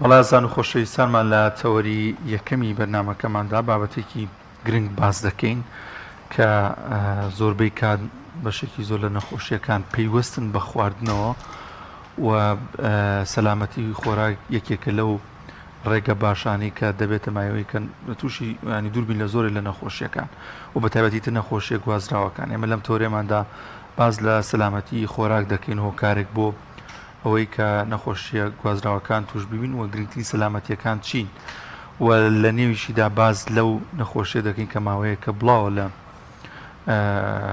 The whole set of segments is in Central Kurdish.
بەڵێزان و خۆشەویستانمان لە تەوەری یەکەمی بەرنامەکەماندا بابەتێکی گرنگ باس دەکەین کە زۆربەی کات بەشێکی زۆر لە نەخۆشیەکان پەیوەستن بە خواردنەوە و سەلامەتی خۆراک یەکێکە لەو ڕێگە باشانەی کە دەبێتە مایەوەی کە تووشی ینی دووربین لە زۆرێک لە نەخۆشیەکان و بە تایبەتی تر نەخۆشیە گوازراوەکان ئێمە لەم تۆرێماندا باز لە سەلامەتی خۆراک دەکەین هۆکارێک بۆ ئەوەی کە نەخۆشیە گوازراوەکان توش ببین و گرنگترین سەلامەتیەکان چین و لە نێویشیدا باز لەو نەخۆشیە دەکەین کە ماوەیە کە بڵاوە لە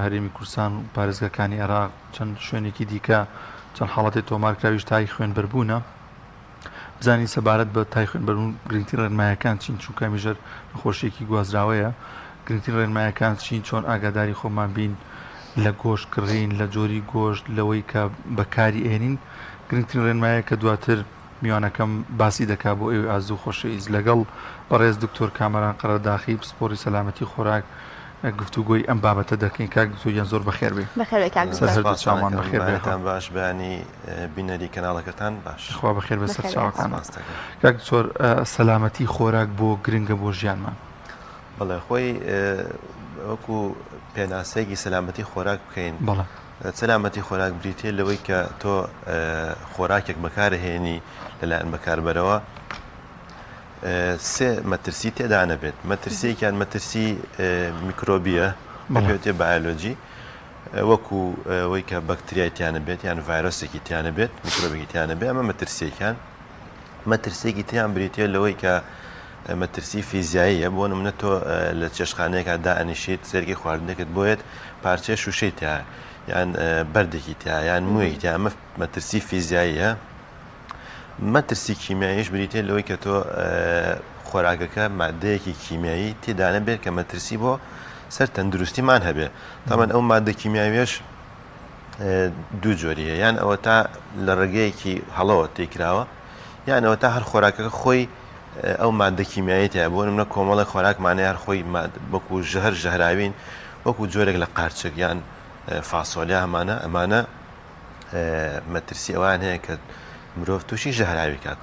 هەرێمی کوردستان و پارێزگاکانی عێراق چەند شوێنێکی دیکە چەند حاڵەتی تۆمارکراویش تای خوێنبەربوونە بزانین سەبارەت بە تای خوێنبەربوون گرنگترین ڕێنمایەکان چین چونکە ئەمیشەر نەخۆشیەکی گوازراوەیە گرنگترین ڕێنمایەکان چین چۆن ئاگاداری خۆمان بین لە گۆشت کڕین لە جۆری گۆشت لەوەی کە بەکاری ئێنین گرنگترین ڕێنمایە کە دواتر میوانەکەم باسی دەکا بۆ ئێوەی ئازیز و خۆشەویست لەگەڵ بەڕێز دکتۆر کامەران قەرەداخی پسپۆڕی سەلامەتی خۆراک گفتوگۆی ئەم بابەتە دەکەین کاک دکتۆر گیان زۆر بەخێر بێی. بەخێر بێی کاک سەر دکتۆر. هەردوو چاومان بەخێر بێ. بەیانتان باش بەیانی بینەری کەناڵەکەتان باش. خوا بەخێر بێ سەر بەخێر بێی. چاوەکانت. سپاس دەکەم. کاک دکتۆر سەلامەتی خۆراک بۆ گرنگە بۆ ژیانمان؟ بەڵێ خۆی وەکو پێناسەیەکی سەلامەتی خۆراک بکەین بەڵێ. سەلامەتی خۆراک بریتیە لەوەی کە تۆ خۆراکێک بەکارهێنی لەلایەن بەکاربەرەوە سێ مەترسی تێدا نەبێت مەترسیەکیان مەترسی میکرۆبیە بەپێوتێ بایۆلۆجی وەکو ئەوەی کە بەکتریای تیانە بێت یان ڤایرۆسێکی تیانە بێت میکرۆبێکی تیانە بێت ئەمە مەترسیەکیان مەترسیەکی تریان بریتە لەوەی کە مەترسی فیزیاییە بۆ نمونە تۆ لە چێشخانەیەکە دائەنیشیت سەرکی خواردنێکت بۆیەت پارچەی شوشەی تیا یان بەردێکی تیا یان موویەکی تیا ئەمە مەترسی فیزیاییە مەترسی کیمیاییش بریتیە لەوەی کە تۆ خۆراکەکە مادەیەکی کیمیایی تێدا نەبێت کە مەترسی بۆ سەر تەندروستیمان هەبێ تامان ئەو مادە کیمیاویش دوو جۆری هەیە یان ئەوە تا لە ڕێگەیەکی هەڵەوە تێکراوە یان ئەوە تا هەر خۆراکەکە خۆی ئەو مادە کیمیایی تیا بۆ نمونە کۆمەڵێک خۆراکمانەیە هەر خۆی وەکو ژەهر ژەهراوین وەکو جۆرێک لە قارچک یان فاسۆلیا هەمانە ئەمانە مەترسی ئەوان هەیە کە مرۆڤ تووشی ژەهراوی کات.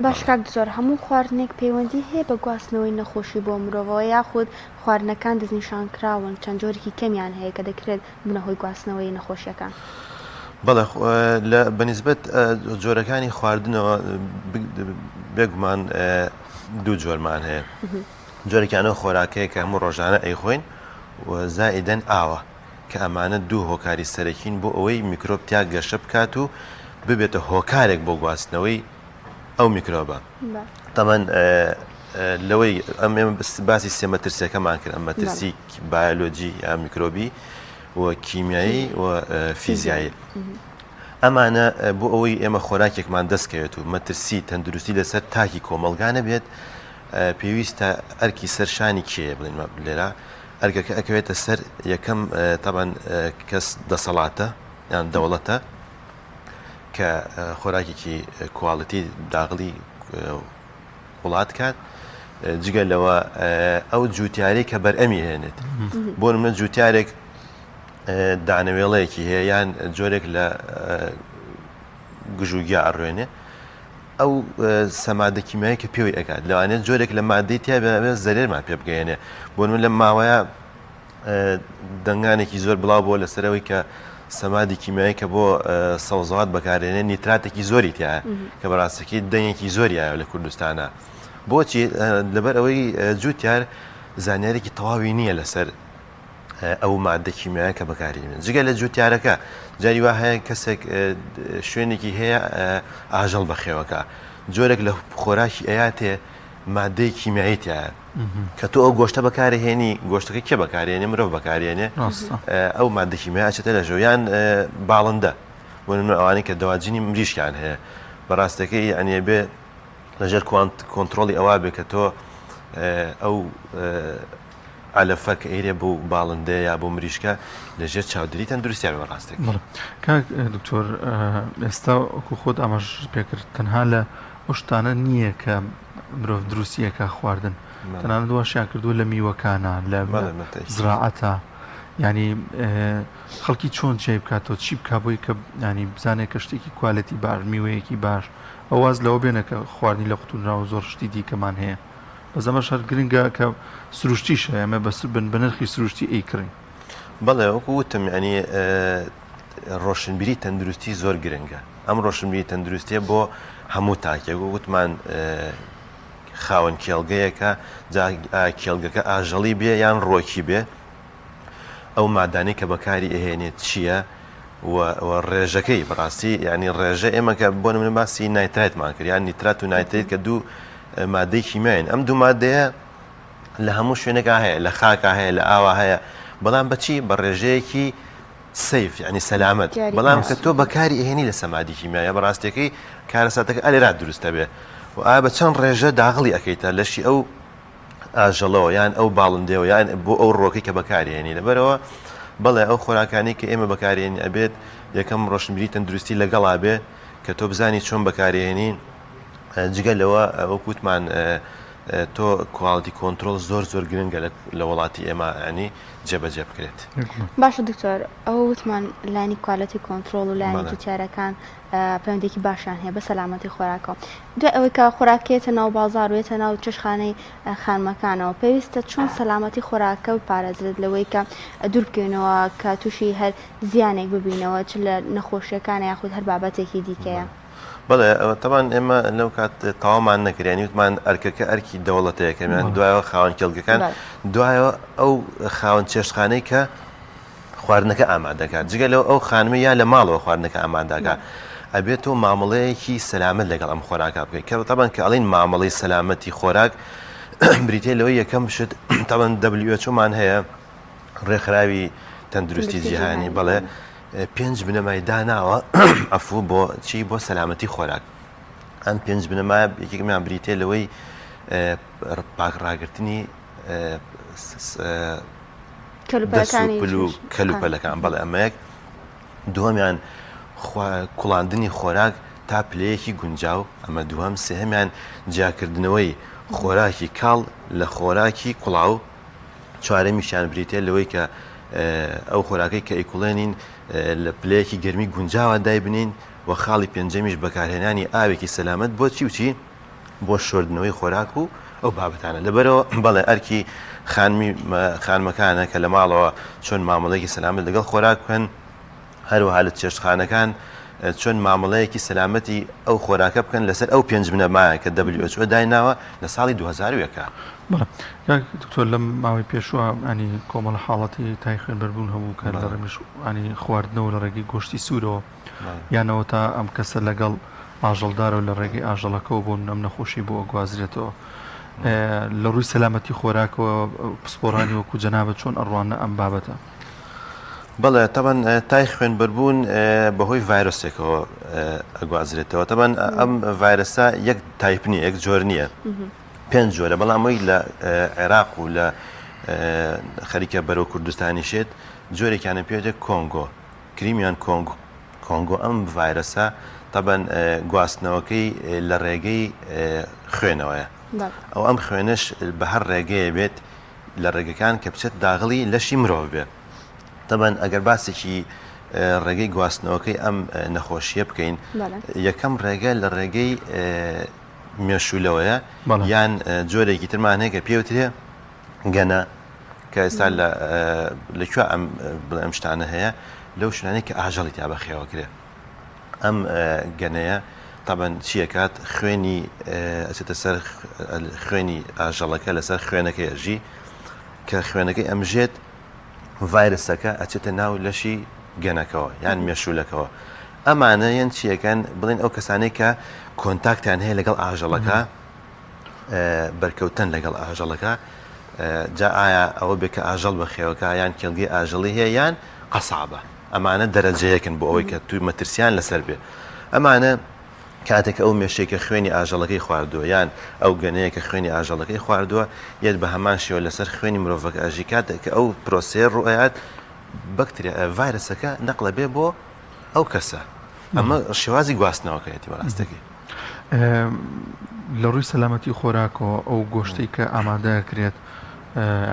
باش کاک دکتۆر هەموو خواردنێک پەیوەندی هەیە بە گواستنەوەی نەخۆشی بۆ مرۆڤەوە یاخود خواردنەکان دەستنیشانکراون چەند جۆرێکی کەمیان هەیە کە دەکرێت ببنە هۆی گواستنەوەی نەخۆشیەکان؟ بەڵێ لە بەنیسبەت جۆرەکانی خواردنەوە بێگومان دوو جۆرمان هەیە جۆرێکیان ئەو خۆراکەیە کە هەموو ڕۆژانە ئەیخۆین و زائیدەن ئاوە کە ئەمانە دوو هۆکاری سەرەکین بۆ ئەوەی میکرۆب تیا گەشە بکات و ببێتە هۆکارێک بۆ گواستنەوەی ئەو میکرۆبە تەمەن لەوەی ئەم ئێمە باسی سێ مەترسیەکەمان کرد ئەم مەترسی بایۆلۆجی یا میکرۆبی و کیمیایی و فیزیایی ئەمانە بۆ ئەوەی ئێمە خۆراکێکمان دەستکەوێت و مەترسی تەندروستی لەسەر تاکی کۆمەڵگا نەبێت پێویستە ئەرکی سەرشانی کێ بڵێن لێرە ئەرکەکە ئەکەوێتە سەر یەکەم تەبعەن کەس دەسەڵاتە یان دەوڵەتە کە خۆراکێکی کواڵیتی داغڵی وڵات کات جگە لەوە ئەو جوتیارەی کە بەرئەمی هێنێت بۆ منە جوتیارێک دانەوێڵەیەکی هەیە یان جۆرێک لە گژوگیا ئەڕوێنێ ئەو سەمادە کیمیایی کە پێوەی ئەکات لەوانەیە جۆرێک لە مادەی تیا بێت زەرەرمان پێ بگەیەنێ بۆ نمونە لەم ماوەیە دەنگانێکی زۆر بڵاو بووە لەسەرەوەی کە سەمادی کیمیایی کە بۆ سەوزەوات بەکارێنێ نیتراتێکی زۆری تایە کە بەڕاستەکەی دەنگێکی زۆری هەیە لە کوردستانە بۆچی لەبەر ئەوەی جوتیار زانیارێکی تەواوی نییە لەسەر ئەو مادە کیمیایە کە بەکاری دێنن جگە لە جوتیارەکە جاری وا هەیە کەسێک شوێنێکی هەیە ئاژەڵ بەخێوەکە جۆرێک لە خۆراکی ئەیاتێ مادەی کیمیایی تایە کە تۆ ئەو گۆشتە بەکارهێنی گۆشتەکە کێ بەکارێنێ مرۆڤ بەکارێنێ ئەو مادە کیمیا ئەچێتە لە ژەویان باڵندە بۆ نمونە ئەوانەی کە دەواجنی مریشکیان هەیە بەڕاستەکەی یعنی بێ لەژێر کۆنترۆڵی ئەوە بێ کە تۆ ئەو عەلەفە کە ئەیرێ بۆ باڵندەیە یا بۆ مریشکە لە ژێر چاودێری تەندروستیا بێ بەڕاستێک. بەڵێ کاک دکتۆر ئێستا وەکو خۆت ئاماژەشت پێکرد تەنها لە ئەو شتانە نییە کە مرۆڤ دروستی ئەکا خواردن تەنانەت واشیان کردووە لە میوەکانە لە بەڵێ بەتەئکید. زراعەتە. ینی خەڵکی چۆن جیای بکاتەوە چی بک بۆی کە ینی بزانێت کە شتێکی quality باش میوەیەکی باش ئەواز لەوە بێنە کە خواردنی لە قوتونراوە زۆر شتی دیکەمان هەیە بەس ئەمەش هەر گرنگە کە سروشتیش هەیە ئەمە بەس بن بە نرخی سروشتی ئەیکڕین. بەڵێ وەکو وتم یانی ڕۆشنبیری تەندروستی زۆر گرنگە ئەم ڕۆشنبیری تەندروستیە بۆ هەموو تاکێک وەک وتمان خاوەن کێڵگەیەکە جا کێڵگەکە ئاژەڵی بێ یان ڕۆکی بێ ئەو مادانەی کە بەکاری ئەهێنێت چییە و ڕێژەکەی بەڕاستی یعنی ڕێژە ئێمە کە بۆ نمونە باسی nitrite مان کرد یان نیترات و nitrate کە دوو مادەی کیمیاین ئەم دوو مادەیە لە هەموو شوێنێکا هەیە لە خاکا هەیە لە ئاوا هەیە بەڵام بەچی بە ڕێژەیەکی safe یعنی سەلامەت بەڵام کە تۆ بەکاری ئەهێنی لە سەمادی کیمیایە بەڕاستیەکەی کارەساتەکە ئەلێرا دروستە بێ و ئا بە چەند ڕێژە داغڵی ئەەکەیتە لەشی ئەو ئاژەڵەوە یان ئەو باڵندەیەوە یان بۆ ئەو ڕۆکەی کە بەکارێنی لەبەرەوە بەڵێ ئەو خۆراکانی کە ئێمە بەکارێنی ئەبێت یەکەم ڕۆشنبیری تەندروستی لەگەڵا بێ کە تۆ بزانی چۆن بەکارێنی جگە لەوە وەکوتمان تۆ quality control زۆر زۆر گرنگە لە وڵاتی ئێمە ینی جێبەجێ بکرێت. باشە دکتۆر ئەوە وتمان لانی quality control و لانی جوتیارەکان پەیوەندیەکی باشیان هەیە بە سەلامەتی خۆراکەوە دوای ئەوەی کە خۆراک یەتە ناو بازاڕ و یەتە ناو چێشتخانەی خانمەکانەوە پێویستە چۆن سەلامەتی خۆراکە بپارێزرێت لەوەی کە دوور بکەوینەوە کە تووشی هەر زیانێک ببینەوە چ لە نەخۆشیەکانە یاخود هەر بابەتێکی دیکەیە. بەڵێ تەبان ئێمە لەو کات تەواومان نەکرد یانی وتمان ئەرکەکە ئەرکی دەوڵەتە یەکەمیان دوایەوە خاوەن کێڵگەکان دوایەوە ئەو خاوەن چێشتخانەی کە خواردنەکە ئامادەکات جگە لەو ئەو خانمە یا لە ماڵەوە خواردنەکە ئامادەکە ئەبێت تۆ مامەڵەیەکی سەلامەت لەگەڵ ئەم خۆراکە بکەیت کە تەبەن کە ئەڵین مامەڵەی سەلامەتی خۆراک بریتە لەوەی یەکەم شت تەبەن WHO مان هەیە ڕێکخراوی تەندروستی جیهانی بەڵێ پێنج بنەمای داناوە ئەفو بۆ چی بۆ سەلامەتی خۆراک ئەم پێنج بنەمایە یەکێکمیان بریتە لەوەی پاک ڕاگرتنی کەلوپەلەکانی و کەلوپەلەکان بەڵێ ئەمە یەک دووەمیان کوڵاندنی خۆراک تا پلەیەکی گونجاو ئەمە دووەم سێهەمیان جیاکردنەوەی خۆراکی کاڵ لە خۆراکی کوڵاو چوارەمیشیان بریتە لەوەی کە ئەو خۆراکەی کە ئەیکوڵێنین لە پلەیەکی گەرمی گونجاوە دایبنین و خاڵی پێنجەمیش بەکارهێنانی ئاوێکی سەلامەت بۆ چی و چی بۆ شۆردنەوەی خۆراک و ئەو بابەتانە لەبەرەوە بەڵێ ئەرکی خانمی خانمەکانە کە لە ماڵەوە چۆن مامەڵەیەکی سەلامەت لەگەڵ خۆراک بکەن هەروەها لە چێشتخانەکان چۆن مامەڵەیەکی سەلامەتی ئەو خۆراکە بکەن لەسەر ئەو پێنج بنەمایە کە WHO دایناوە لە ساڵی 2001. بەڵێ کاک دکتۆر لەم ماوەی پێشووە ینی کۆمەڵە حاڵەتی تای خوێنبەربوون هەبوو کە لە ڕێگەی ینی خواردنەوە لە ڕێگەی گۆشتی سوورەوە یانەوە تا ئەم کەسە لەگەڵ ئاژەڵدارەوە لە ڕێگەی ئاژەڵەکەوە بۆ ئەم نەخۆشی بۆ ئەگوازرێتەوە لە ڕووی سەلامەتی خۆراکەوە پسپۆرانی وەکو جەنابت چۆن ئەڕواننە ئەم بابەتە؟ بەڵێ تەبەن تای خوێنبەربوون بەهۆی ڤایرۆسێکەوە ئەگوازرێتەوە تەبەن ئەم ڤایرەسە یەک type نییە یەک جۆر نییە پێنج جۆرە بەڵام ئەوی لە عێراق و لە خەریکە بەرەو کوردستانیشێت جۆرێکیانە پێوترێت کۆنگۆ Crimean Congo Congo ئەم ڤایرەسە تەبەن گواستنەوەکەی لە ڕێگەی خوێنەوەیە ئەو ئەم خوێنەش بە هەر ڕێگەیە بێت لە ڕێگەکان کە بچێت داغڵی لەشی مرۆڤ بێ تەبەن ئەگەر باسێکی ڕێگەی گواستنەوەکەی ئەم نەخۆشیە بکەین یەکەم ڕێگە لە ڕێگەی مێشولەوەیە یان جۆرێکی ترمان هەیە کە پێوترێ گەنە کە ئێستا لە لە کوێ ئەم بڵێ ئەم شتانە هەیە لەو شوێنانەی کە ئاژەڵی تیا بەخێوە کرێ ئەم گەنەیە تابەن چیەکات خوێنی ئەچێتە سەر خوێنی ئاژەڵەکە لەسەر خوێنەکەی ئەژی کە خوێنەکەی ئەمژێت ڤایرسەکە ئەچێتە ناو لەشی گەنەکەوە یان مێشولەکەوە ئەمانە یەن چیەکەن بڵێن ئەو کەسانەی کە contact یان هەیە لەگەڵ ئاژەڵەکە بەرکەوتن لەگەڵ ئاژەڵەکە جا ئایا ئەوە بێ کە ئاژەڵ بەخێوەکە یان کێڵگەی ئاژەڵی هەیە یان قەسابە ئەمانە دەرەجەیەکن بۆ ئەوەی کە توی مەترسیان لەسەر بێ ئەمانە کاتێک ئەو مێشەی کە خوێنی ئاژەڵەکەی خواردووە یان ئەو گەنەیە کە خوێنی ئاژەڵەکەی خواردووە یەت بە هەمان شێوە لەسەر خوێنی مرۆڤەکە ئەژی کاتێک کە ئەو پرۆسەیە ڕوئەیات بەکتریا ڤایرەسەکە نەقلە بێ بۆ ئەو کەسە ئەمە شێوازی گواستنەوەکەیەتی بەڕاستەکەی. لە ڕووی سەلامەتی خۆراکەوە ئەو گۆشتەی کە ئامادەکرێت.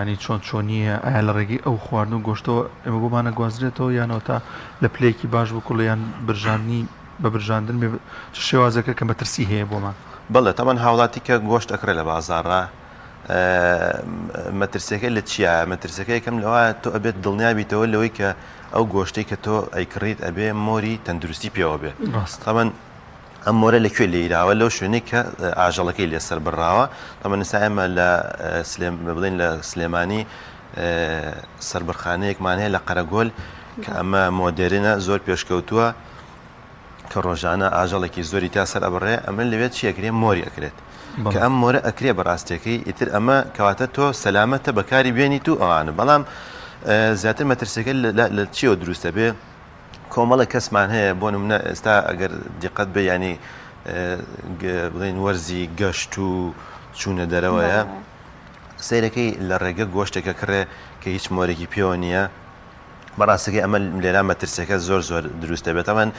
ینی چۆن چۆنیە ئایا لە ڕێگەی ئەو خواردن و گۆشتەوە ئێمە بۆمانە گوازرێتەوە یانەوە تا لە پلەیەکی باش بکوڵێ یان برژاندنی بە برژاندن بێ چ شێوازێکە کە مەترسی هەیە بۆمان؟ بەڵێ تەبعەن هاوڵاتی کە گۆشت ئەکڕێ لە بازاڕا مەترسیەکە لە چیایە مەترسیەکە یەکەم لەوە تۆ ئەبێت دڵنیا بیتەوە لەوەی کە ئەو گۆشتەی کە تۆ ئەیکڕیت ئەبێ مۆری تەندروستی پێوە بێ تەبعەن ئەم مۆرە لە کوێ لێیراوە لەو شوێنەی کە ئاژەڵەکەی لێ سەر بڕاوە تەبعەن ئێستا ئێمە لە سلێم بڵێن لە سلێمانی سەربڕخانەیەکمان هەیە لە قەرەگۆل کە ئەمە مۆدێرنە زۆر پێشکەوتووە کە ڕۆژانە ئاژەڵێکی زۆری تا سەر ئەبڕێ ئەمە لەوێ چی ئەکرێ مۆری ئەکرێت کە ئەم مۆرە ئەکرێ بەڕاستەکەی ئیتر ئەمە کەواتە تۆ سەلامەتە بەکاری بێنیت و ئەوانە بەڵام زیاتر مەترسیەکە لە چیەوە دروستە بێ کۆمەڵە کەسمان هەیە بۆ نمونە ئێستا ئەگەر دیقەت بێ ینی بڵێن وەرزی گەشت و چوونە دەرەوەیە سیرەکەی لە ڕێگە گۆشتێکە کڕێ کە هیچ مۆرێکی پێوە نییە بەڕاستەکەی ئەمە لێرا مەترسیەکە زۆر زۆر دروست دەبێت ئەمن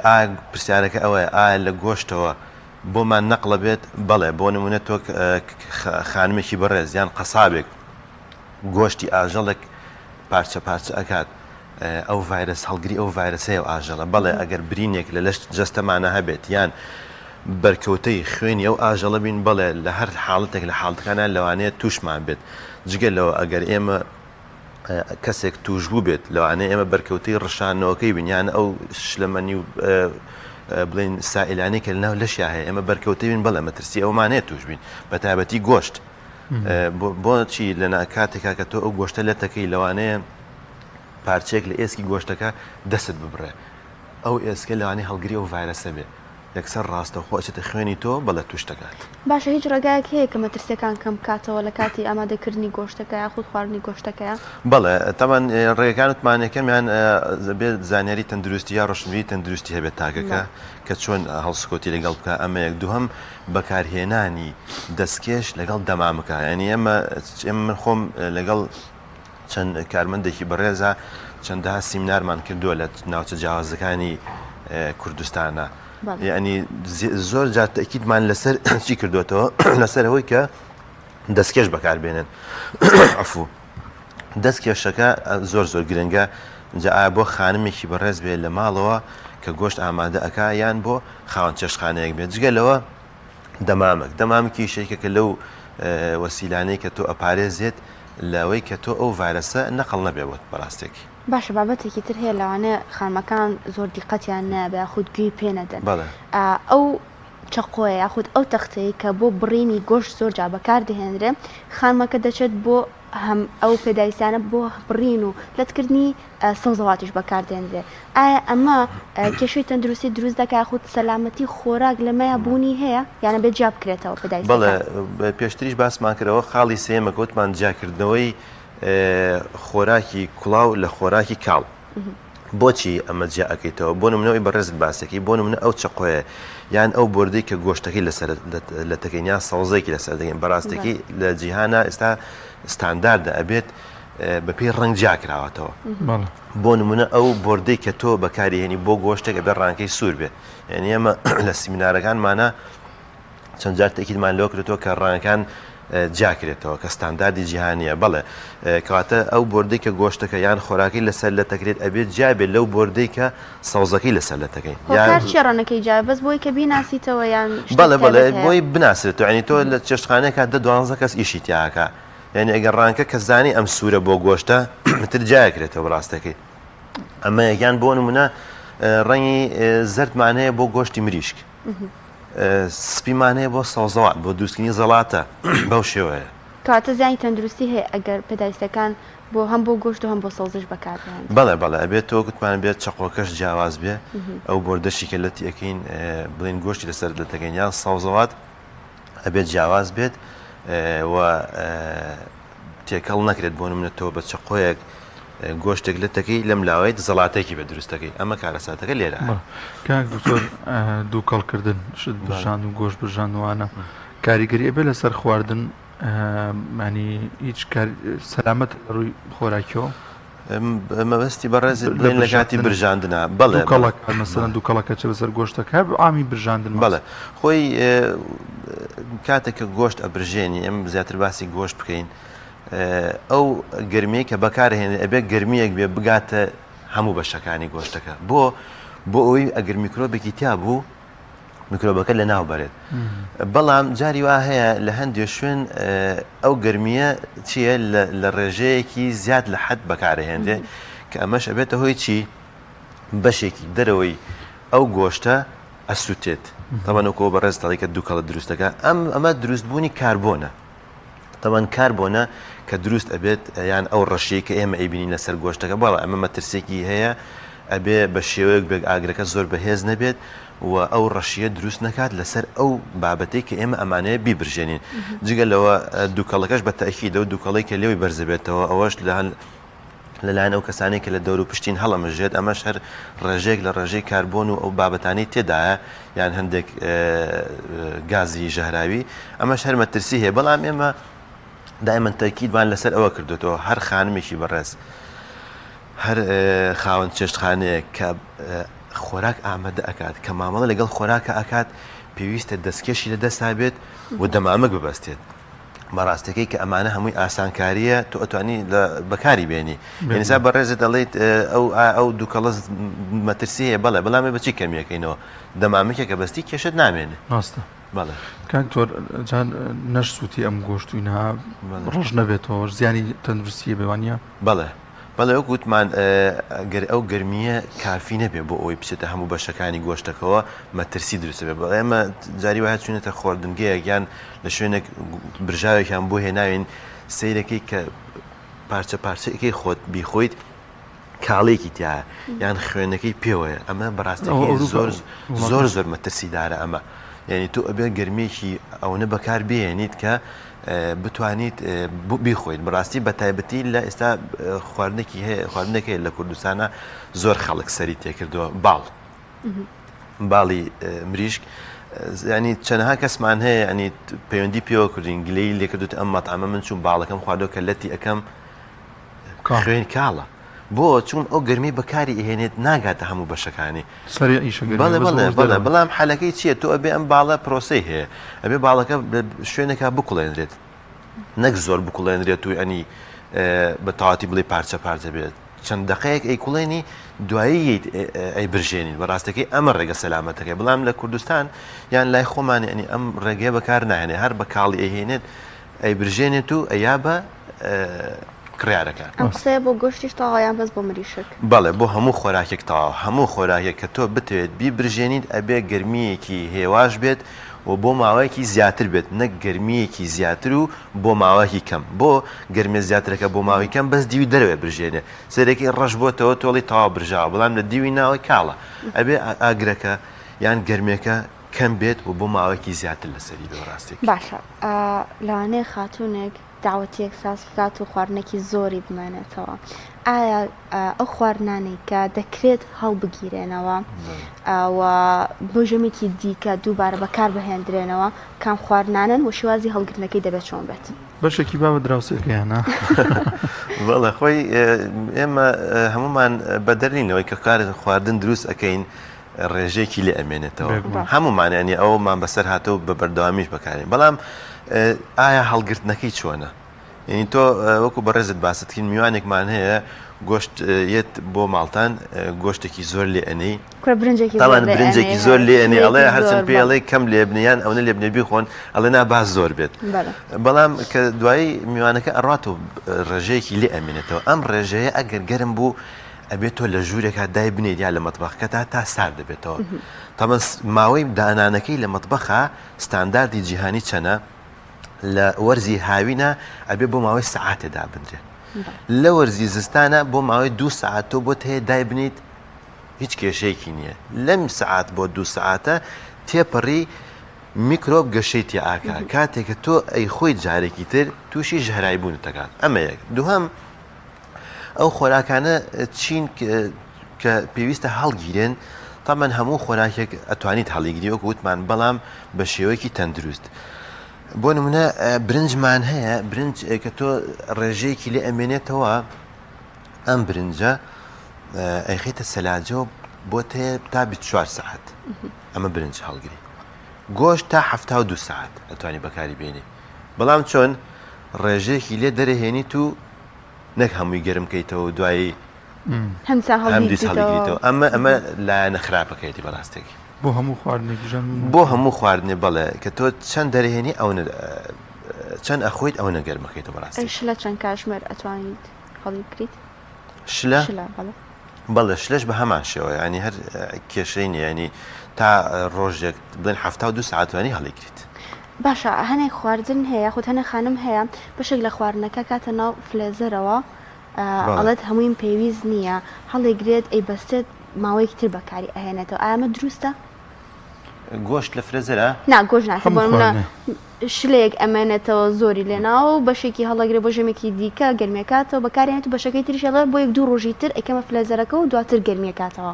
ئایا پرسیارەکە ئەوەیە ئایا لە گۆشتەوە بۆمان نەقڵە بێت بەڵێ بۆ نمونە تۆ خانمێکی بەڕێز یان قەسابێک گۆشتی ئاژەڵێک پارچە پارچە ئەکات ئەو ڤایرەس هەڵگری ئەو ڤایرەسەیە و ئاژەڵە بەڵێ ئەگەر برینێک لە لەش جەستەمانە هەبێت یان بەرکەوتەی خوێنی ئەو ئاژەڵە بین بەڵێ لە هەر حاڵەتێک لە حاڵەتەکانە لەوانەیە تووشمان بێت جگە لەوە ئەگەر ئێمە کەسێک تووشبوو بێت لەوانەیە ئێمە بەرکەوتەی ڕشانەوەکەی بین یان ئەو شلەمەنی و بڵێن سائلانی کە لەناو لەشیا هەیە ئێمە بەرکەوتەی بین بەڵێ مەترسی ئەومان هەیە توش بین بە تایبەتی گۆشت بۆچی لە کاتێکا کە تۆ ئەو گۆشتە لەتەکەی لەوانەیە پارچەیەک لە ئێسکی گۆشتەکە دەست ببڕێ ئەو ئێسکە لەوانەیە هەڵگری ئەو ڤایرەسە بێ یەکسەر ڕاستەوخۆ ئەچێتە خوێنی تۆ بەڵێ توش دەکات. باشە هیچ ڕێگایەک هەیە کە مەترسیەکان کەم بکاتەوە لە کاتی ئامادەکردنی گۆشتەکە یاخود خواردنی گۆشتەکەیا؟ بەڵێ تەبعەن ڕێگەکان وتمان یەکەمیان ئەبێت زانیاری تەندروستی یا ڕۆشنبیری تەندروستی هەبێت تاکەکە کە چۆن هەڵسوکەوتی لەگەڵ بکا ئەمە یەک دووهەم بەکارهێنانی دەستکێش لەگەڵ دەمامکە یانی ئێمە من خۆم لەگەڵ چەند کارمەندێکی بەڕێزە چەندەها سیمنارمان کردووە لە ناوچە جیاوازەکانی کوردستانە یعنی زۆر جار تەکیدمان لەسەر چی کردوێتەوە لەسەر ئەوەی کە دەستکێش بەکاربێنن عفو دەست کێشەکە زۆر زۆر گرنگە جا ئایا بۆ خانمێکی بەڕێز بێ لە ماڵەوە کە گۆشت ئامادە ئەک یان بۆ خاوەن چێشتخانەیەک بێت جگە لەوە دەمامک دەمامکی شەیکەکە لەو وەسیلانەی کە تۆ ئەپارێزێت لەوەی کە تۆ ئەو ڤایرەسە نەقڵ نەبێ بۆت بەڕاستێکی. باشە بابەتێکی تر هەیە لەوانەیە خانمەکان زۆر دیقەتیان نەبێ یاخود گوێی پێ نەدەن بەڵێ. ئەو چەقۆیە یاخود ئەو تەختەی کە بۆ بڕینی گۆشت زۆر جار بەکار دەهێنرێ خانمەکە دەچێت بۆ هەم ئەو پێداویستیانە بۆ بڕین و لەتکردنی سەوزەواتیش بەکاردێنرێ ئایا ئەمە کێشەی تەندروستی دروست دەکات یاخود سەلامەتی خۆراک لەمەیا بوونی هەیە یان ئەبێت جیا بکرێتەوە پێداویستەکان؟ بەڵێ پێشتریش باسمان کردەوە خاڵی سێیەمە کە وتمان جیاکردنەوەی خۆراکی کوڵاو لە خۆراکی کاڵ بۆچی ئەمە جیا ئەکەیتەوە بۆ نمونە ئەوی بەڕێزت باسەکەی بۆ نمونە ئەو چەقۆیە یان ئەو بۆردەی کە گۆشتەکەی لەسەر لەتەکەین یان سەوزەیەکی لەسەر دەکەین بەڕاستەکەی لە جیهانە ئێستا ستانداردە ئەبێت بەپێی ڕەنگ جیا کراوەتەوە بۆ نمونە ئەو بۆردەی کە تۆ بەکاری هێنی بۆ گۆشتێک ئەبێ ڕانکەی سوور بێ یعنی ئێمە لە سیمینارەکانمانە چەند جار تەکیدمان لەوە کردەوە کە ڕەنگەکان جیاکرێتەوە کە ستانداردی جیهانیە بەڵێ کەواتە ئەو بۆردەی کە گۆشتەکە یان خۆراکەی لەسەر لەتەکرێت ئەبێت جیا بێت لەو بۆردەی کە سەوزەکەی لەسەر لەتەکەین هۆکار چیە ڕەنگەکەی جیا بەس بۆی کە بیناسیتەوە یان شتێک بەڵێ بەڵێ تایبەت هەیە؟ بۆی بناسرێتەوە یعنی تۆ لە چێشتخانەیەکا دە دوانزە کەس ئیشی تیاکا یعنی ئەگەر ڕانکە کە زانی ئەم سوورە بۆ گۆشتە تر جیاکرێتەوە بەڕاستەکەی ئەمە یان بۆ نمونە ڕەنگی زەردمان هەیە بۆ گۆشتی مریشک سپیمان هەیە بۆ سەوزەوات بۆ دروستکردنی زەڵاتە بەو شێوەیە. کەواتە زیانی تەندروستی هەیە ئەگەر پێداویستەکان بۆ هەم بۆ گۆشت و هەم بۆ سەوزەش بەکاربهێنرێت. بەڵێ بەڵێ ئەبێت تۆ گوتمان بێت چەقۆکەش جیاواز بێ ئەو بۆردەشی کە لەتی ئەکەین بڵێن گۆشتی لەسەر لەتەکەین یان سەوزەوات ئەبێت جیاواز بێت و تێکەڵ نەکرێت بۆ نمونە تۆ بە چەقۆیەک گۆشتێک لەتەکەی لەم لاوەیت زەڵاتێکی بە دروستەکەی ئەمە کارەساتەکە لێرە کاک دکتۆر دووکەڵکردن شت برژان و گۆشت برژانوانە کاریگەری ئەبێ لەسەر خواردن مانی هیچ سەلامەت لە ڕووی خۆراکیەوە مەبەستی بەڕێزت بڵێن لە کاتی برژاندنا بەڵێ دووکەڵەکە مەسەلەن دووکەڵەکە چ بەسەر گۆشتەکە هەر عامی برژاندن بەڵێ خۆی کاتێک کە گۆشت ئەبرژێنی ئەم زیاتر باسی گۆشت بکەین. ئەو گەرمیەی کە بەکارهێنێ ئەبێ گەرمیەک بێ بگاتە هەموو بەشەکانی گۆشتەکە بۆ بۆ ئەوەی ئەگەر میکرۆبێکی تیا بوو میکرۆبەکە لە ناو بەرێت بەڵام جاری وا هەیە لە هەندێک شوێن ئەو گەرمیە چییە لە ڕێژەیەکی زیاد لە حەد بەکارهێنرێ کە ئەمەش ئەبێتە هۆی چی بەشێکی دەرەوەی ئەو گۆشتە ئەسووتێت تەمەنەکەەوە بەڕێز تەڵی کە دووکەڵە دروستەکە ئەم ئەمە دروستبوونی کاربۆنە تەبعەن کاربۆنە کە دروست ئەبێت یان ئەو ڕەشیەی کە ئێمە ئەیبینین لەسەر گۆشتەکە بەڵێ ئەمە مەترسیەکی هەیە ئەبێ بە شێوەیەک بێت ئاگرەکە زۆر بەهێز نەبێت و ئەو ڕەشیە دروست نەکات لەسەر ئەو بابەتەی کە ئێمە ئەمانەیە بیبرژێنین جگە لەوە دووکەڵەکەش بە تەئکید ئەو دووکەڵەی کە لێوەی بەرزەبێتەوە ئەوەش لە لەلایەن ئەو کەسانەی کە لە دەوروپشتین هەڵەمژێت، ئەمەش هەر ڕێژەیەک لە ڕێژەی کاربۆن و ئەو بابەتانەی تێدایە یان هەندێک گازی ژەهراوی، ئەمەش هەر مەترسی هەیە، بەڵام ئێمە دایمەن تەئکیدمان لەسەر ئەوە کردوێتەوە هەر خانمێکی بەڕێز هەر خاوەن چێشتخانەیەک کە خۆراک ئامادە ئەکات کە مامەڵە لەگەڵ خۆراکە ئەکات پێویستە دەستکێشی لە دەستا بێت و دەمامک ببەستێت. بەڕاستەکەی کە ئەمانە هەمووی ئاسانکاریە تۆ ئەتوانی لە بەکاری بێنی ئینسا بەڕێزت دەڵێیت ئەو ئەو دووکەڵە مەترسی هەیە بەڵێ بەڵام بەچی کەمیەکەینەوە دەمامکێکە بەستی کێشت نامێنێ ڕاستە بەڵێ کاک تۆر جان نەش سووتی ئەم گۆشتوینە ڕۆژ نەبێتەوە زیانی تەندروستیە بێوانە بەڵێ بەڵێ وەک وتمان گەر ئەو گەرمییە کافی نەبێ بۆ ئەوەی بچێتە هەموو بەشەکانی گۆشتەکەوە مەترسی دروست دەبێت بەڵێ ئێمە جاری وایە چوونەتە خواردنگەیەک یان لە شوێنێک برژاوێکیان بۆ هێناوین سەیرەکەی کە پارچە پارچەکەی خۆت بیخۆیت کاڵێکی تایە یان خوێنەکەی پێوەیە ئەمە بەڕاستی زۆر زۆر زۆر مەترسیدارە ئەمە یعنی تۆ ئەبێ گەرمیەکی ئەوەنە بەکار بێنیت کە بتوانیت بیخۆیت بەڕاستی بە تایبەتی لە ئێستا خواردنێکی هەیە خواردنێک هەیە لە کوردستانە زۆر خەڵک سەری تێکردووە باڵ باڵی مریشک ینی چەندها کەسمان هەیە ینی پەیوەندی پێوە کردین گلەی لێکردوت ئەم مەتامە من چوون باڵەکەم خواردۆ کە لەتی ئەەکەم خوێن کاڵە بۆ چون ئەو گەرمی بەکاری ئەهێنێت ناگاتە هەموو بەشەکانی سەری ئیشە گەرمی بەڵێ بەڵێ بەڵێ بەڵام حەلەکەی چییە تۆ ئەبێ ئەم باڵە پرۆسەی هەیە ئەبێ باڵەکە شوێنێکا بکوڵێنرێت نەک زۆر بکوڵێنرێت و ئەنی بە تەواتی بڵێ پارچە پارچە بێت چەند دقەیەک ئەی کوڵێنی دوایی ئەی برژێنین بەڕاستەکەی ئەمە ڕێگە سەلامەتەکەی بەڵام لە کوردستان یان لای خۆمانی ئەنی ئەم ڕێگەیە بەکار ناهێنێ هەر بە کاڵی ئەهێنێت ئەیبرژێنێت و ئەیا بە کڕیارەکان. ئەم قسەیە بۆ گۆشتیش تەواوە یان بەس بۆ مریشک؟ بەڵێ بۆ هەموو خۆراکێک تەواوە، هەموو خۆراکێک کە تۆ بتەوێت بیبرژێنیت ئەبێ گەرمییەکی هێواش بێت و بۆ ماوەیەکی زیاتر بێت نەک گەرمییەکی زیاتر و بۆ ماوەیەکی کەم، بۆ گەرمیە زیاترەکە بۆ ماوەی کەم بەس دیوی دەرەوەی برژێنێ سەیرەکەی ڕەش بۆتەوە تۆڵی تەواو برژاوە بەڵام لە دیوی ناوەی کاڵە ئەبێ ئاگرەکە یان گەرمیەکە کەم بێت و بۆ ماوەیەکی زیاتر لەسەری بێ ڕاستێک. باشە لەوانەیە خاتوونێک داوەتیەک ساز بکات و خواردنێکی زۆری بمێنێتەوە ئایا ئەو خواردنانەی کە دەکرێت هەڵبگیرێنەوە و بۆ ژەمێکی دیکە دووبارە بەکار بهێندرێنەوە کام خواردنانن و شێوازی هەڵگرتنەکەی دەبێت چۆن بێت؟ بەشێکی با بە دراوسێکەیانە. بەڵێ خۆی ئێمە هەمومان بەدەر نین لەوەی کە کار خواردن دروست ئەەکەین ڕێژەیەکی لێ ئەمێنێتەوە هەمومان ینی ئەومان بەسەر هاتەوە بە بەردەوامیش بەکارین بەڵام ئایا هەڵگرتنەکەی چۆنە یعنی تۆ وەکو بەڕێزت باست کرد میوانێکمان هەیە گۆشت یەت بۆ ماڵتان گۆشتێکی زۆر لێ ئەنێی برنجێکی زۆر لێ ئەنێ ئەڵێ هەرچەند پێ ئەڵێ کەم لێ بنیان ئەوە لێ بنێ بیخۆن ئەڵێ نا باز زۆر بێت بەڵام کە دوایی میوانەکە ئەڕات و ڕێژەیەکی لێ ئەمێنێتەوە ئەم ڕێژەیە ئەگەر گەرم بوو ئەبێت تۆ لە ژوورێکا دای بنێیت یا لە مەتبەخەکەتا تا سارد دەبێتەوە تەمەن ماوەی دانانەکەی لە مەتبەخا ستانداردی جیهانی چەنە لە وەرزی هاوینە ئەبێ بۆ ماوەی سەعاتێ دابنرێ لە وەرزی زستانە بۆ ماوەی دوو سەعات تۆ بۆت هەیە دایبنیت هیچ کێشەیەکی نییە لەم سەعات بۆ دوو سەعاتە تێپەڕی میکرۆب گەشەی تێئاکا کاتێک کە تۆ ئەی خۆی جارێکی تر تووشی ژەهرای بوون دەکات ئەمە یەک دووهەم ئەو خۆراکانە چین کە پێویستە هەڵگیرێن تەمەن هەموو خۆراکێک ئەتوانیت هەڵیگری وەکو وتمان بەڵام بە شێوەیەکی تەندروست بۆ نمونە برنجمان هەیە برنج کە تۆ ڕێژەیەکی لێ ئەمێنێتەوە ئەم برنجە ئەیخیتە سەلاجەوە بۆت هەیە تا 24 سەعات ئەمە برنج هەڵگری گۆشت تا 72 سەعات ئەتوانی بەکاری بێنی بەڵام چۆن؟ ڕێژەیەکی لێ دەرەهێنیت و نەک هەمووی گەرم کەیتەوە و دوایی هەمسان هەمدیس هەڵیگریتەوە ئەمە ئەمە لایەنە خراپەکەیەتی بەڕاستێکی بۆ هەموو خواردنێکیش بۆ هەموو خواردنێ بەڵێ کە تۆ چەند دەرهێنی ئەو چەند ئەخۆیت ئەو نەگەرمەکەیتەوە بەڕاستی شلە چەند کاژمێر ئەتوانیت هەڵی بگریت؟ شلە؟ شلە بەڵێ. بەڵێ شلەش بە هەمان شێوە ینی هەر کێشەی نییە ینی تا ڕۆژێک بڵێن 72 سەعات توانی هەڵیگریت. باشە هەنێک خواردن هەیە یاخود هەنێک خانم هەیە بەشێک لە خواردنەکە کاتە ناو فلێزەرەوە ئەڵێت هەموویم پێویست نییە هەڵیگرێت ئەیبەستێت ماوەیەکی تر بەکاری ئەهێنێتەوە ئایا ئەمە دروستە؟ گۆشت لە فرێزەرە؟ نا گۆشت نا بۆ نمونە شلەیەک ئەمێنێتەوە زۆری لێناوە و بەشێکی هەڵەگرێ بۆ ژەمێکی دیکە گەرمیەکاتەوە بەکارێنێت و بەشەکەی تریش ئەڵێ بۆ یەک دوو ڕۆژی تر ئەیکەمە فلێزەرەکە و دواتر گەرمیەکاتەوە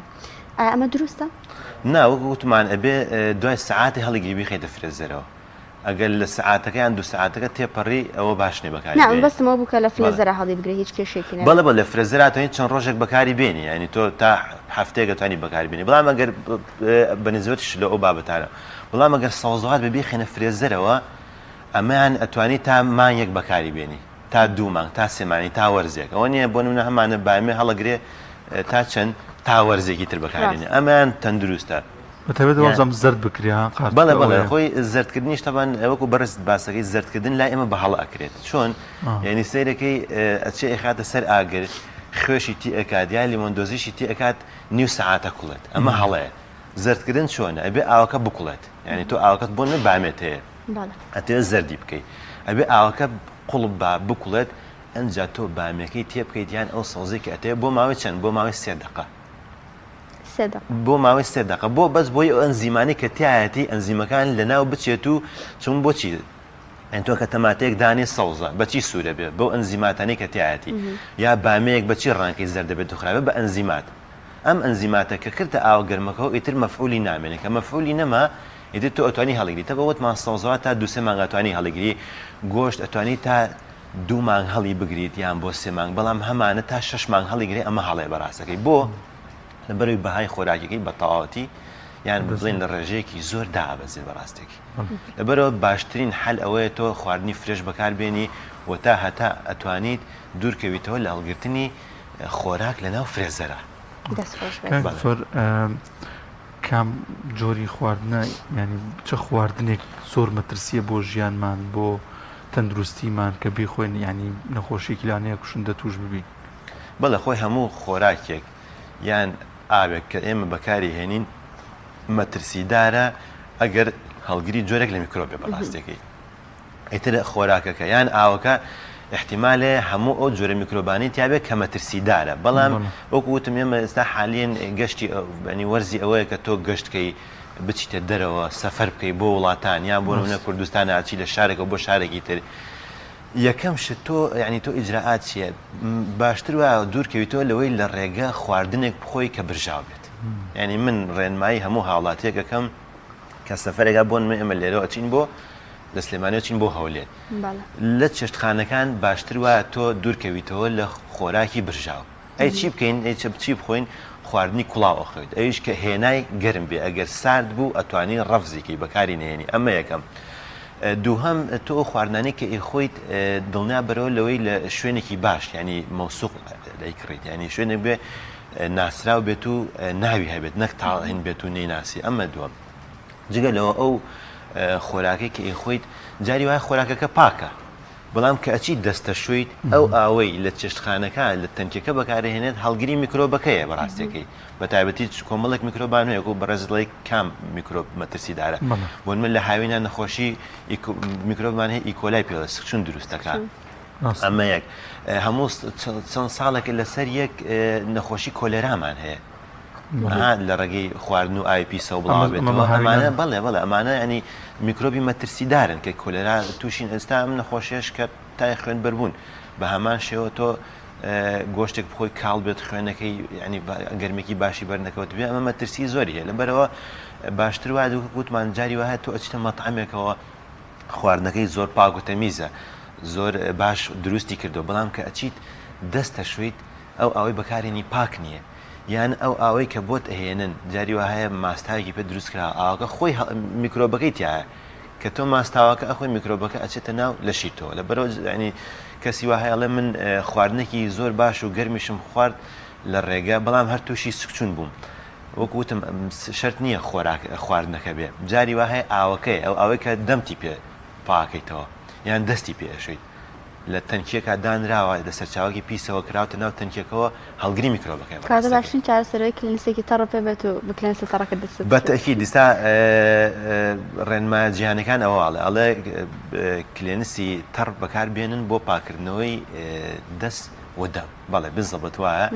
ئایا ئەمە دروستە؟ نا وەک وتمان ئەبێ دوای سەعاتی هەڵیگری بیخەیتە فرێزەرەوە ئەگەر لە سەعاتەکە یان دوو سەعاتەکە تێپەڕی ئەوە باش نیە بەکاری نا مەبەستم ئەوە بوو کە لە فرێزەرا هەڵی بگرێ هیچ کێشەیەکی نەبێ. بەڵێ بەڵێ لە فرێزەرا توانی چەند ڕۆژێک بەکاری بێنی یانی تۆ تا هەفتەیەک ئەتوانی بەکاری بێنی بەڵام ئەگەر بە نسبەت شلە ئەو بابەتانە بەڵام ئەگەر سەوزەوات بێ بیخەینە فرێزەرەوە ئەمەیان ئەتوانی تا مانگێک بەکاری بێنی تا دوو مانگ تا سێ مانگی تا وەرزێک ئەوە نییە بۆ نمونە هەمانە بامێ هەڵەگرێ تا چەند تا وەرزێکی تر بەکارێنێ ئەمەیان تەندروستە. بە تایبەت وابزانم زەرد بکرێ ها قارچکە بەڵێ بەڵێ خۆی زەردکردنیش تەبان وەکو بەڕێزت باسەکەی زەردکردن لای ئێمە بە هەڵە ئەکرێت چۆن یعنی سەیرەکەی ئەچێ ئەیخاتە سەر ئاگر خوێشی تی ئەکات یا لیمۆندۆزیشی تی ئەکات نیو سەعاتە کوڵێت ئەمە هەڵەیە زەردکردن چۆنە ئەبێ ئاوەکە بکوڵێت یعنی تۆ ئاوەکەت بۆ نە بامێت هەیە ئەتەوێت زەردی بکەی ئەبێ ئاوەکە قوڵب با بکوڵێت ئەنجا تۆ بامیەکەی تێ بکەیت یان ئەو سەوزەی کە ئەتەوێت بۆ ماوەی چەند بۆ ماوەی سێ دەقە سێ دەقە بۆ ماوەی سێ دەقە بۆ بەس بۆی ئەو ئەنزیمانەی کە تایەتی ئەنزیمەکان لەناو بچێت و چون بۆچی یانی تۆ کە تەماتەیەک دانێ سەوزە بەچی سوورە بێ بەو ئەنزیماتانەی کە تایەتی یا بامەیەک بەچی ڕەنگەکەی زەردە بێت و خراپە بە ئەنزیمات ئەم ئەنزیماتە کە کردە ئاوە گەرمەکەوە ئیتر مەفعولی نامێنێ کە مەفعولی نەما ئیتر تۆ ئەتوانی هەڵیگری تەبە وتمان سەوزەوات تا دوو سێ مانگ ئەتوانی هەڵیگری گۆشت ئەتوانی تا دوو مانگ هەڵی بگریت یان بۆ سێ مانگ بەڵام هەمانە تا شەش مانگ هەڵیگرێ ئەمە هەڵەیە بەڕاستەکەی بۆ لەبەرەوەی بەهای خۆراکیەکەی بە تەواوەتی یان بڵێن لە ڕێژەیەکی زۆر دابەزێ بەڕاستێکی لەبەرەوە باشترین حەل ئەوەیە تۆ خواردنی fresh بەکاربێنی و تا هەتا ئەتوانیت دوورکەویتەوە لە هەڵگرتنی خۆراک لەناو فرێزەرا. دەست خۆش بێت. کاک دکتۆر کام جۆری خواردنە یانی چ خواردنێک زۆر مەترسیە بۆ ژیانمان بۆ تەندروستیمان کە بیخۆین یانی نەخۆشیەکی لانەیە کوشندە توش ببین؟ بەڵێ خۆی هەموو خۆراکێک یان ئاوێک کە ئێمە بەکاری هێنین مەترسیدارە ئەگەر هەڵگری جۆرێک لە میکرۆب بێ بەڕاستەکەی ئیتر خۆراکەکە یان ئاوەکە ئیحتیمالێ هەموو ئەو جۆرە میکرۆبانەی تیابێت کە مەترسیدارە بەڵام وەکو وتم ئێمە ئێستا حالیەن گەشتی ینی وەرزی ئەوەیە کە تۆ گەشتکەی بچیتە دەرەوە سەفەر بکەی بۆ وڵاتان یان بۆ نمونە کوردستان ئاچی لە شارێکەوە بۆ شارێکی تر یەکەم شت تۆ یعنی تۆ ئیجرائات چییە باشتر وایە دوورکەویتەوە لەوەی لە ڕێگە خواردنێک بخۆی کە برژاو بێت یعنی من ڕێنمایی هەموو هاوڵاتیەکەکەم کە سەفەرێکا بۆ نمونە ئێمە لێرەوە ئەچین بۆ لە سلێمانیەوە چین بۆ هەولێر لە چێشتخانەکان باشتر وایە تۆ دوورکەویتەوە لە خۆراکی برژاو ئەی چی بکەین ئەی چ چی بخۆین خواردنی کوڵاو ئەخۆیت ئەویش کە هێنای گەرم بێ ئەگەر سارد بوو ئەتوانی ڕەفزی کەی بەکاری نەهێنی ئەمە یەکەم دووهەم تۆ ئەو خواردنانەی کە ئەیخۆیت دڵنیا بەرەوە لەوەی لە شوێنێکی باش ینی مەوسوق دەیکڕیت ینی شوێنێک بێ ناسراو بێت و ناوی هەبێت نەک تاڵهین بێت و نەیناسی ئەمە دووەم جگە لەوە ئەو خۆراکەی کە ئەیخۆیت جاری وایە خۆراکەکە پاکە بەڵام کە ئەچیت دەستەشۆیت ئەو ئاوەی لە چێشتخانەکە لە تەنکیەکە بەکارهێنێت هەڵگری میکرۆبەکەیە بەڕاستیەکەی بە تایبەتی کۆمەڵێک میکرۆبان هەیە وەکو بەڕێزت دەڵێی کام میکرۆب مەترسیدارە بۆ من لە هاوینە نەخۆشی میکرۆبمان هەیە ئیکۆلای پێوە سکچون دروست دەکات ئەمە یەک هەموو چەند ساڵێک لەسەر یەک نەخۆشی کۆلێرامان هەیە لە ڕێگەی خواردن و ئاوی پیسەوە بڵاوبێتەوە ئەمانە بەڵێ بەڵێ ئەمانە ینی میکرۆبی مەترسیدارن کە کۆلێرا تووشین ئێستا ئەم نەخۆشیش کە تای خوێن بەربوون بە هەمان شێوە تۆ گۆشتێک بخۆی کاڵ بێت خوێنەکەی ینی گەرمێکی باشی بەرنەکەوت بێ ئەمە مەترسی زۆری هەیە لەبەرەوە باشتر وایە وتمان جاری وایە تۆ ئەچیتە مەتعەمێکەوە خواردنەکەی زۆر پاک و تەمیزە زۆر باش دروستی کردو بەڵام کە ئەچیت دەست ئەشۆیت ئەو ئاوەی بەکارێنی پاک نییە یان ئەو ئاوەی کە بۆت ئەهێنن جاری وا هەیە ماستاوێکی پێ دروست کراوە ئاوەکە خۆی میکرۆبەکەی تایە. کە تۆ ماستاوەکە ئەخۆی میکرۆبەکە ئەچێتە ناو لەشی تۆ لەبەرەوە ینی کەسی وا هەیە ئەڵێ من خواردنێکی زۆر باش و گەرمیشم خوارد لە ڕێگە بەڵام هەر تووشی سکچون بووم وەک وتم شەرت نییە خۆراک خواردنەکە بێ جاری وا هەیە ئاوەکەی ئەو ئەوەی کە دەمتی پێ پاکەیتەوە یان دەستی پێ ئەشۆیت لە تەنکیەکە دانراوە لە سەرچاوەکی پیسەوە کراوتە ناو تەنکیەکەوە هەڵگری میکرۆبەکەی کاتە باشترین چارەسەرەوەی کلێنسێکی تەڕ پێ بێت و بە کلێنسە تەڕەکە دەست بە تەئکید ئیستا ڕێنمایە جیهانیەکان ئەوە ئەڵێ ئەڵێ کلێنسی تەڕ بەکار بێنن بۆ پاکردنەوەی دەست و دەم بەڵێ بزەبت وایە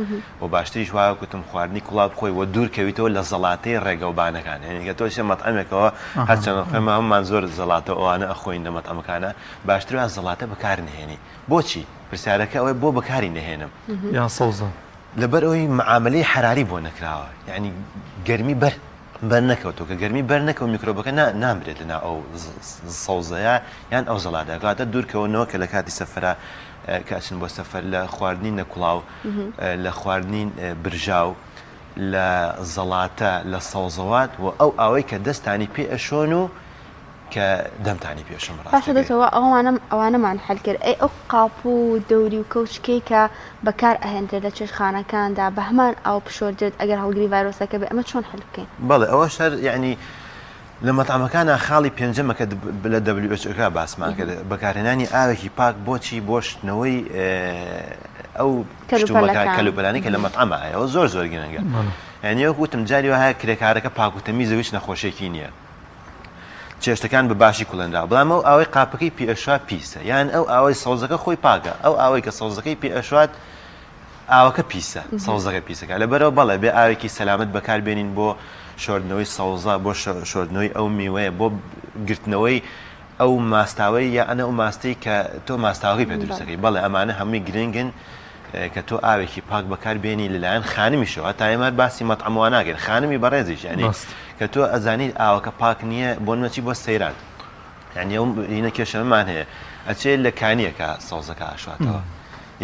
و باشتریش وایە کوتم خواردنی کوڵاو بخۆی و دوور کەویتەوە لە زەڵاتەی ڕێگەوبانەکان یعنی کە تۆ چیە مەتعەمێکەوە هەرچەندە خۆێمە هەموومان زۆر زەڵاتە ئەوانە ئەخۆین لە مەتعەمەکانە باشتر وایە زەڵاتە بەکار نەهێنی بۆچی؟ پرسیارەکە ئەوەیە بۆ بەکاری نەهێنم؟ یان سەوزە؟ لەبەر ئەوەی معامەلەی حەراری بۆ نەکراوە یعنی گەرمی بەر بەر نەکەوتووە کە گەرمی بەر نەکەوت میکرۆبەکە نامرێت لەناو ئەو سەوزەیە یان ئەو زەڵاتە کەواتە دوورکەونەوە کە لە کاتی سەفەرا کە ئەچن بۆ سەفەر لە خواردنی نەکوڵاو لە خواردنی برژاو لە زەڵاتە لە سەوزەوات و ئەو ئاوەی کە دەستانی پێ ئەشۆن و کە دەمتانی پێشم ڕاست باشە دەتەوە ئەوانەم ئەوانەمان حەل کرد ئەی ئەو قاپو و دەوری و کەوچکەی کە بەکار ئەهێندرێت لە چێشتخانەکاندا بە هەمان ئاو بشۆردرێت ئەگەر هەڵگری ڤایرۆسەکە بێ ئەمە چۆن حەل بکەین؟ بەڵێ ئەوەش هەر یەعنی لە مەتعەمەکانا خاڵی پێنجەمە کە لە WHO کا باسمان کرد بەکارهێنانی ئاوێکی پاک بۆچی بۆ شتنەوەی ئەو شتومەکان کەلوپەلانی کە لە مەتعەمە هەیە ئەوە زۆر زۆر گرنگە یعنی وەک وتم جاری وایە کرێکارەکە پاک و تەمیزە و هیچ نەخۆشیێکی نییە چێشتەکان بە باشی کوڵێنراوە بەڵام ئەو ئاوەی قاپەکەی پێ ئەشوات پیسە یان ئەو ئاوەی سەوزەکە خۆی پاکە ئەو ئاوەی کە سەوزەکەی پێ ئەشوات ئاوەکە پیسە سەوزەکە پیسەکە لەبەرەوە بەڵێ بێ ئاوێکی سەلامەت بەکار بێنین بۆ شۆردنەوەی سەوزە بۆ شۆردنەوەی ئەو میوەیە بۆ گرتنەوەی ئەو ماستاوەی یا ئەنە ئەو ماستەی کە تۆ ماستاوەکەی پێ دروستەکەی بەڵێ ئەمانە هەمووی گرنگن کە تۆ ئاوێکی پاک بەکار بێنی لەلایەن خانمیشەوە هەتا ئێمە هەر باسی مەتعەم وا ناکەین خانمی بەڕێزیش یعنی ڕاست. کە تۆ ئەزانیت ئاوەکە پاک نییە بۆ نمونە چی بۆ سەیران یعنی ئەو هینە کێشەمان هەیە ئەچێ لە کانیەکە سەوزەکە ئەشواتەوە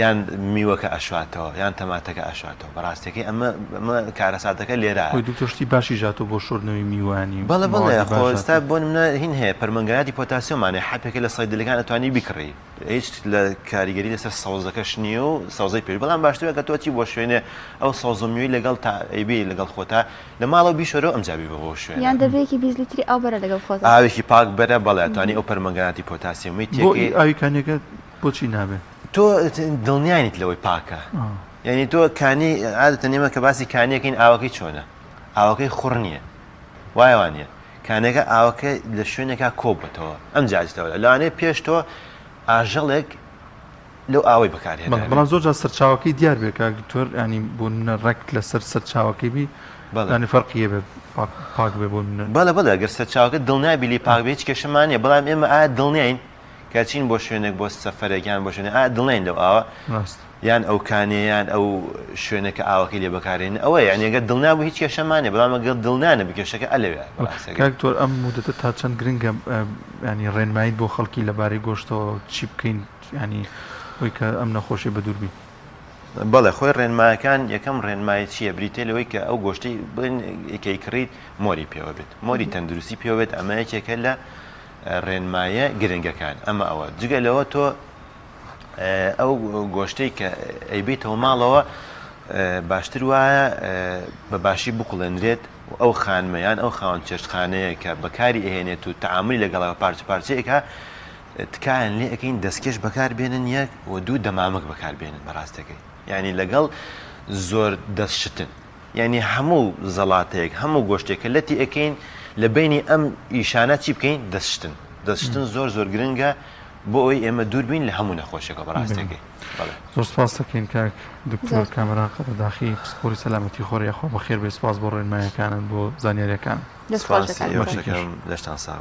یان میوەکە ئەشواتەوە یان تەماتەکە ئەشواتەوە بەڕاستەکەی ئەمە ئەمە کارەساتەکە لێرە خۆی دکتۆر شتی باشی ژاتۆ بۆ شۆردنەوەی میوانی بەڵێ بەڵێ مەوادی خۆ باش ئێستا ژاتۆ بۆ نمونە هین هەیە پەرمەنگەناتی پۆتاسیۆمان هەیە حەپێکە لە سەیدەلەکان ئەتوانی بیکڕی هیچ لە کاریگەری لەسەر سەوزەکەش نییە و سەوزەی پێش بەڵام باشترە کە تۆ چی بۆ شوێنێ ئەو سەوزە میوەی لەگەڵ تا ئەیبی لەگەڵ خۆتا لە ماڵەوە بیشۆرەوە ئەمجا بیبە بۆ شوێنە یان دەبەیەکی 20 لیتری ئاو بەرە لەگەڵ خۆتا. ئاوێکی پاک بەرە بەڵێ ئەتوانی ئەو پەرمەنگاناتی پۆتاسیەمەی بۆ تێکەی. ئاوی کانیەکە بۆچی نابێ؟ تۆ دڵنیانیت لەوەی پاکە یعنی تۆ کانی عادەتەن ئێمە کە باسی کانیەکەین ئاوەکەی چۆنە ئاوەکەی خوڕ نییە وایە وانە کانەکە ئاوەکە لە شوێنێکا کۆبووەتەوە ئەمجا ئەچێتەوە لەوانەیە پێش تۆ ئاژەڵێک لەو ئاوەی بەکارهێنابێت. بەڵام زۆر جار سەرچاوەکەی دیار بێ کاک دکتۆر یانی بۆ نمونە ڕێک لەسەر سەرچاوەکەی بی یانی فەرقی هەبێ پاک بێ بۆ نمونە. بەڵێ بەڵێ گەر سەرچاوەکە دڵنیا بی لێی پاک بێ هیچ کێشەمان نییە بەڵام ئێمە ئایا دڵنیاین کە چین بۆ شوێنێک بۆ سەفەرێک یان بۆ شوێنێک ئایا دڵنیاین لەو ئاوە ڕاست. یان ئەو کانیە یان ئەو شوێنە کە ئاوەکەی لێ بەکارێنن ئەوەیە یانی ئەگەر دڵنیا بوو هیچ کێشەمان نیە بەڵام ئەگەر دڵنیا نەبی کێشەکە ئەلەوێ بەڕاستەکەی. کاک دکتۆر ئەم مودەتە تا چەند گرنگە یانی ڕێنماییت بۆ خەڵکی لەبارەی گۆشتەوە چی بکەین یانی بۆی کە ئەم نەخۆشیە بەدوور بین؟ بەڵێ خۆی ڕێنمایەکان یەکەم ڕێنمایی چییە بریتیە لەوەی کە ئەو گۆشتەی بڵێن کە ئەیکڕیت مۆری پێوە بێت مۆری تەندروستی پێوە بێت ئەمە یەکێکە لە ڕێنمایە گرنگەکان ئەمە ئەوە جگە لەوە تۆ ئەو گۆشتەی کە ئەیبەیتەوە ماڵەوە باشتر وایە بە باشی بکوڵێنرێت و ئەو خانمە یان ئەو خاوەن چێشتخانەیە کە بەکاری ئەهێنێت و تەعاملی لەگەڵ پارچە پارچەیەکە تکایان لێ ئەەکەین دەستکێش بەکار بێنن یەک و دوو دەمامک بەکار بێنن بەڕاستەکەی یعنی لەگەڵ زۆر دەست شتن یعنی هەموو زەڵاتەیەک هەموو گۆشتێک کە لەتی ئەەکەین لە بینی ئەم ئیشانە چی بکەین دەستشتن دەستشتن زۆر زۆر گرنگە بۆ ئەوەی ئێمە دوور بین لە هەموو نەخۆشیەکە بەڕاستەکەی بەڵێ. زۆر سپاست دەکەین کاک دکتۆر کامەران قەرەداخی پسپۆری سەلامەتی خۆر یاخوا بەخێر بێی سپاس بۆ ڕێنمایەکانت بۆ زانیاریەکانت. دەست خۆش سپاسی دەکەم. ئێوەش دەکەم لەشتان ساغ.